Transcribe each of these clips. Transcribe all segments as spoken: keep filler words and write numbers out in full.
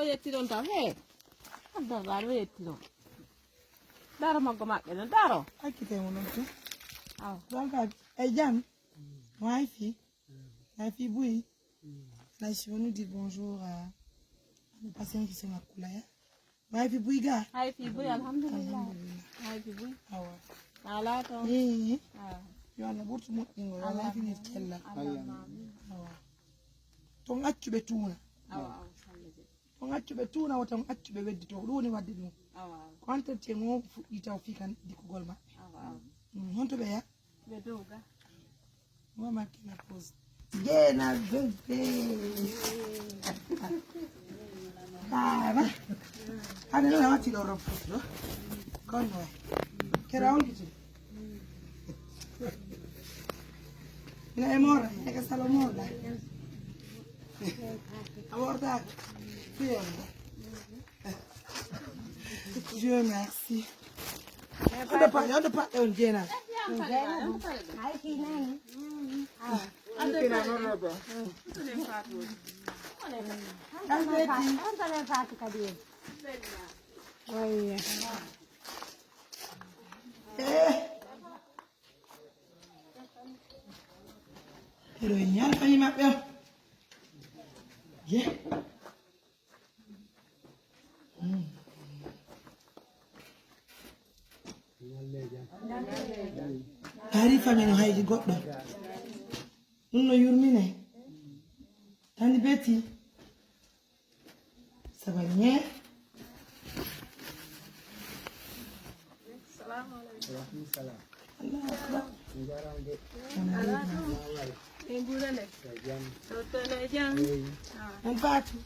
Yettiron taw, hee. Adda baal o yettiron. Daro maggo maɓɓe non, daro. Accitee mo non tun. Awa. Ɗon ka, e jam? Mo hay fii? Hay fii buy? Là, je suis venue dire bonjour à, à mes patients qui sont à Koulaya. Mo hay fii buy ga? Hay fii buy, alhamdulillah. Alhamdulillah. Hay fii buy. Awa. Ala ton. Ii. Awa. Yo Allah ɓurtu moƴƴingol, yo Allah finir cellal. Allahumma amin. Awa. Ton accu ɓe tuuna. Awa, awa, sallete. Ton accu ɓe tuuna, wota on accu ɓe wedditoo. Ko ɗum woni waɗde ɗum. Awa, awa. Ko entretien on fuɗɗii taw fii kan dikkugol maɓɓe. Awa, awa. Mm, honto ɓe yaha? Ɓe dow ga. Mo marqué la pause. Jeena bébé. Baaba. Hade noon a watti ɗo rob foto ɗo. Kono. Kera on kiti. Ina e mora, e ka salo mora. A morta. Fiyo. Dieu merci. On ne pas, on ne pas, on Jeena. Ay, kii nani? Ah. An talen faatu kadi en. Wayya. Eh. Pero ñaan fañi maɓɓe on. Je. Ari famille no haydi goɗɗo. Ɗum no yurmine. Tandi beti. Saba ñee. Salamu aleykum. Wa aleykum salam. Allahu akbar. Njaram de. Alhamdulillah. Alhamdulillah. En guurande. Ka jam. Ɗo tono e jam. Eyi. Ah. On Faatu.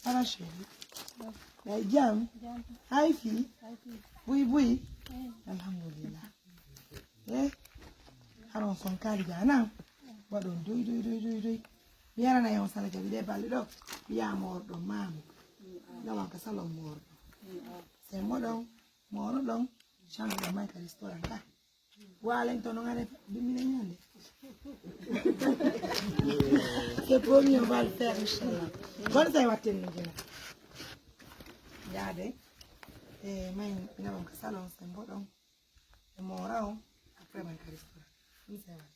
Ala chéri. Ka jam. Jam. Hay fii. Hay fii. Buy buy. Eyi. Alhamdulillah. Eh. Haron son kaali jana. Waɗon doy doy doy doy doy. Mi yarana e on sala jabi ɗe balɗe ɗo. Mi yaa moorɗo maamu. Nawan ka salon moorɗo. Sen moɗon. Mooro ɗon, change ɗo may ka restaurant ka. Walen to no ngare bimine ñande. C'est promis, on va le faire, inchallah. Bon, ça va tenir, Jeena. Yaade. E may ina on ka salon, sen mboɗon. E moora on, après may ka restaurant. Ɗum c'est vrai.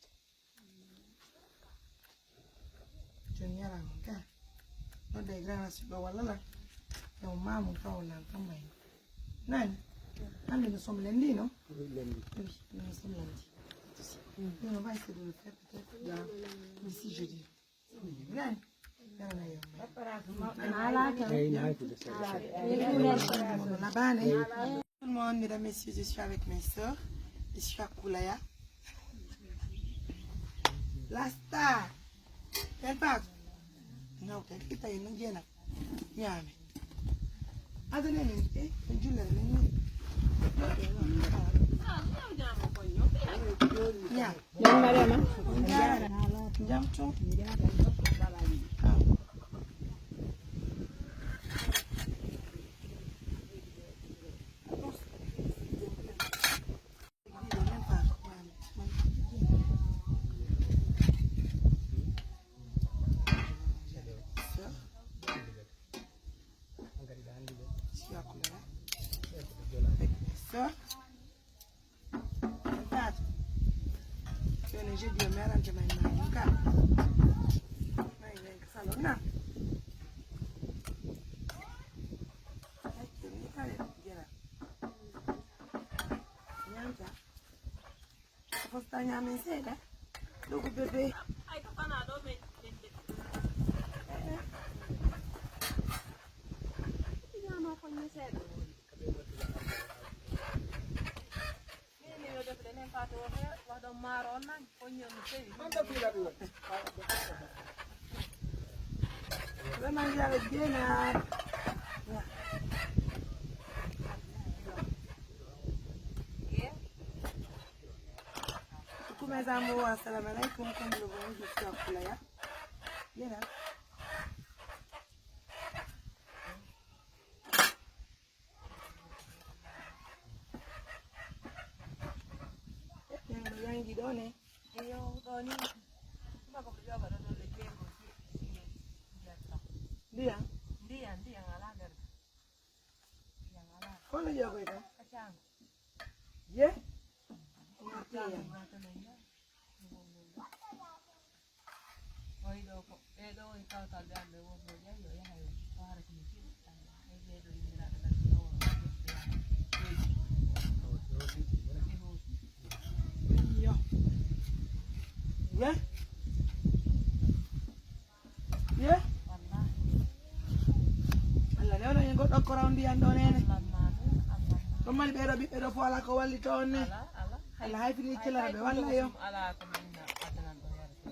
Joni ñalawma ka. Nodde e grand Racine ɗo walla lan. Yo maamu taw lan tan mayno. Nani? Hannde nous sommes lundi, non? Oui, lundi. Oui, nous sommes lundi. Nous, on va essayer de le faire peut-être dans, d'ici jeudi. Nani? Nana yo. Ala tan. Labane. Tout le monde, mesdames, messieurs, je suis avec mes sœurs. Je suis à Koulaya. La star. Tel Faatu. Nawte, kita ino jena. Ñaame. Adana men, eh, en jullere men ni. Ñaame. Jam Mariama. Jam to. Faatu. Yo ne jeudi o merante may ma ɗum ka. May may ka salon na. Ay, ni kare jera. Ñanta. Fosta ñamen seeɗa. Ɗogu bébé. Ay, ko fana ɗo men, men de. Ñama ko ni seeɗa. Ni, ni yo defde nen Faatu o he, wa ɗon maaro on nan, ko ñoom sewi. Vraiment, yàlla jéena. Coucou mes amours, assalamu alaikum, comme vous le voyez, je suis à Koulaya. Bien, hein? Ɓen no yangi ɗo ne. Eyo, ɗo ni. Tuma ko ɓe ƴooga ɗo ɗon le ƴeego si, si, si, ndiyam kam. Ndiyam? Ndiyam. Ye? Oyi ɗo ko, ɓee ɗo woni kawtal ɓe an ɓe woto o ƴawi, o yahay o, o harata mo kilo. Ay, ɓee ɗo inndiraaɓe lan ɗo woro ɓe yahay. Ɓe hooti. Yo. Ye? Ye? Wallaahi. Allah newna en goɗɗo koraw ndiyan ɗo nene. Allah maami, Allah maami. Ɗum mali ɓee ɗo ɓiɓɓe ɗo fof alaa ko wallita on ni. Alaa, alaa. Hay, Allah hay fini hay, celara hay ɓe ɗum walla ɗo yo. Ɗum alaa ko min addanan ɗo yarata.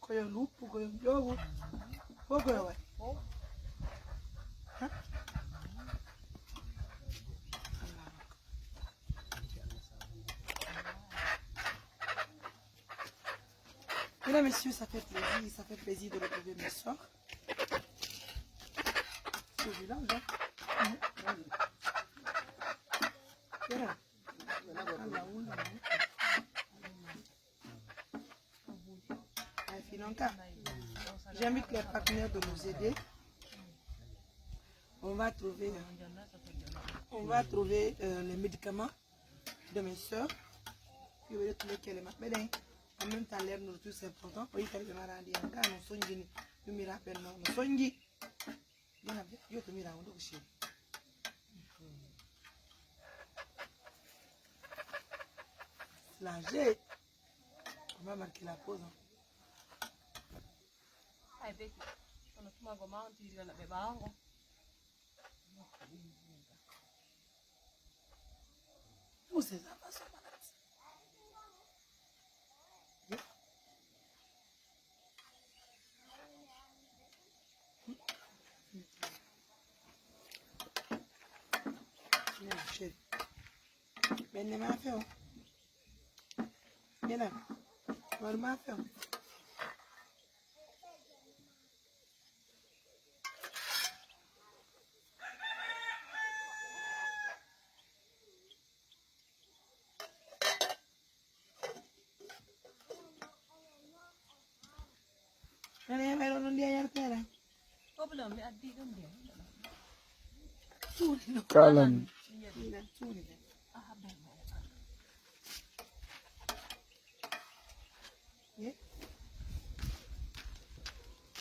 Ko yo luppu, ko yo ƴoogu. Fof ko yo waɗ. Fof. Ha? Allah. Mesdames, messieurs, ça fait plaisir, ça fait plaisir de retrouver mes soeurs. C'est violent, hein? Voilà. J'invite les partenaires de nous aider. On va trouver, on va trouver euh, les médicaments de mes soeurs. Yo ɓe ƴettu lekkele maɓɓe ɗen. En même temps, les nourritures, c'est important. O yitani ɓe mara ndiyan ka no sonjini. Yummiraɓe no, no sonji. Gina, yo to mira, on ɗo ko chéri. Soulagé. On va marquer la pause, hein. Ay, Betty, kono tuma go ma on tiri wala ɓe ɓaawo ngo. Tous ces enfants sont malades. Ɓenne ma few. Ɓena. War ma few. Nana e mayro non ndiya yartera. Ko ɗum mi addi ɗum de. Tuuni no. Kalan. Ina tuuni de. Aha, ben.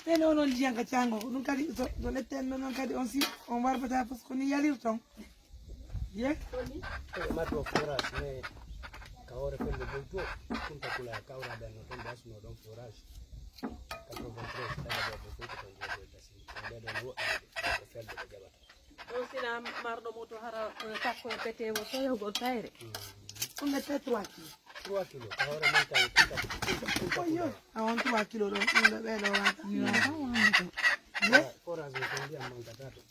Ɓen onon ndiyan ka caango, ko ɗum kadi so, so ƴetten non, non kadi on si, on warbataa fof ko ni yalirton. Ye? Ɓe mari ɗo forage, mais ka hoore felle boy to, Kunta Kula, Kawra ɓen no ɗon, ɓe asuno ɗon forage. Quatre-vingt-treize, ɗaga ɓe ɓe fof ko ton ɓe ɓe tasi. Ɓe ɗon woɗɗude, ko felde ɓe jaɓata. Ɗon sina marɗo moto hara, eh, takko e petewo soyogol tayre. Ɗum ɓe te trois kilos. Trois kilos. Ka hoore men tawi kunta, kunta, kunta. Oyo. A on trois kilos ɗo, ɗum ɗo ɓe ɗo wata. Forage o ko ndiyam mankata to.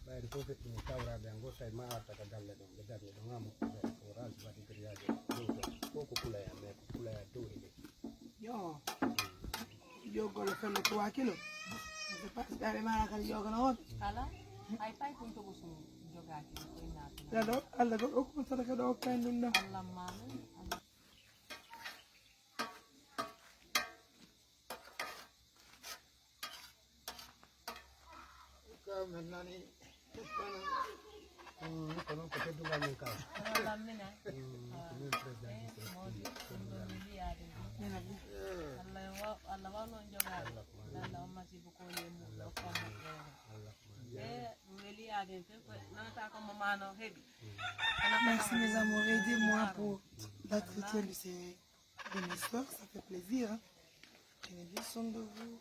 Ɓayde fof ɓe ɗum kawraɓe an goo tawi ma arta ka galle ɗon. Ɓe darni ɗon ha moƴƴi ɓe forage waɗi grillage dow ton. Fof ko kulaya, mais ko kulaya dowri ɗe. Yo. Yo golo fello trois kilos. C'est pas si ɓe mara kadi yo golo on. Kala. Ay pay kun to bosu jogaaki ko ina. Ya do Allah go ko sadaka do kan dum na. Allah manu. Ka men nani. Mm, kono ko teddungal men kala. Kono lammina. Mm, ko min président. Eh, modi, ɗum ɗo mi wiyaade. Eh. Allah wa-, Allah wawno on jogaade. Allah ko Allah on masibo ko le mum, Allah ko Allah. Eh, ɗum weli yaaden fof, ko nanata ko mo maano heɓi. Merci mes amours, aidez-moi pour l'entretien de ces, de mes soeurs, ça fait plaisir, hein. Prenez bien soin de vous.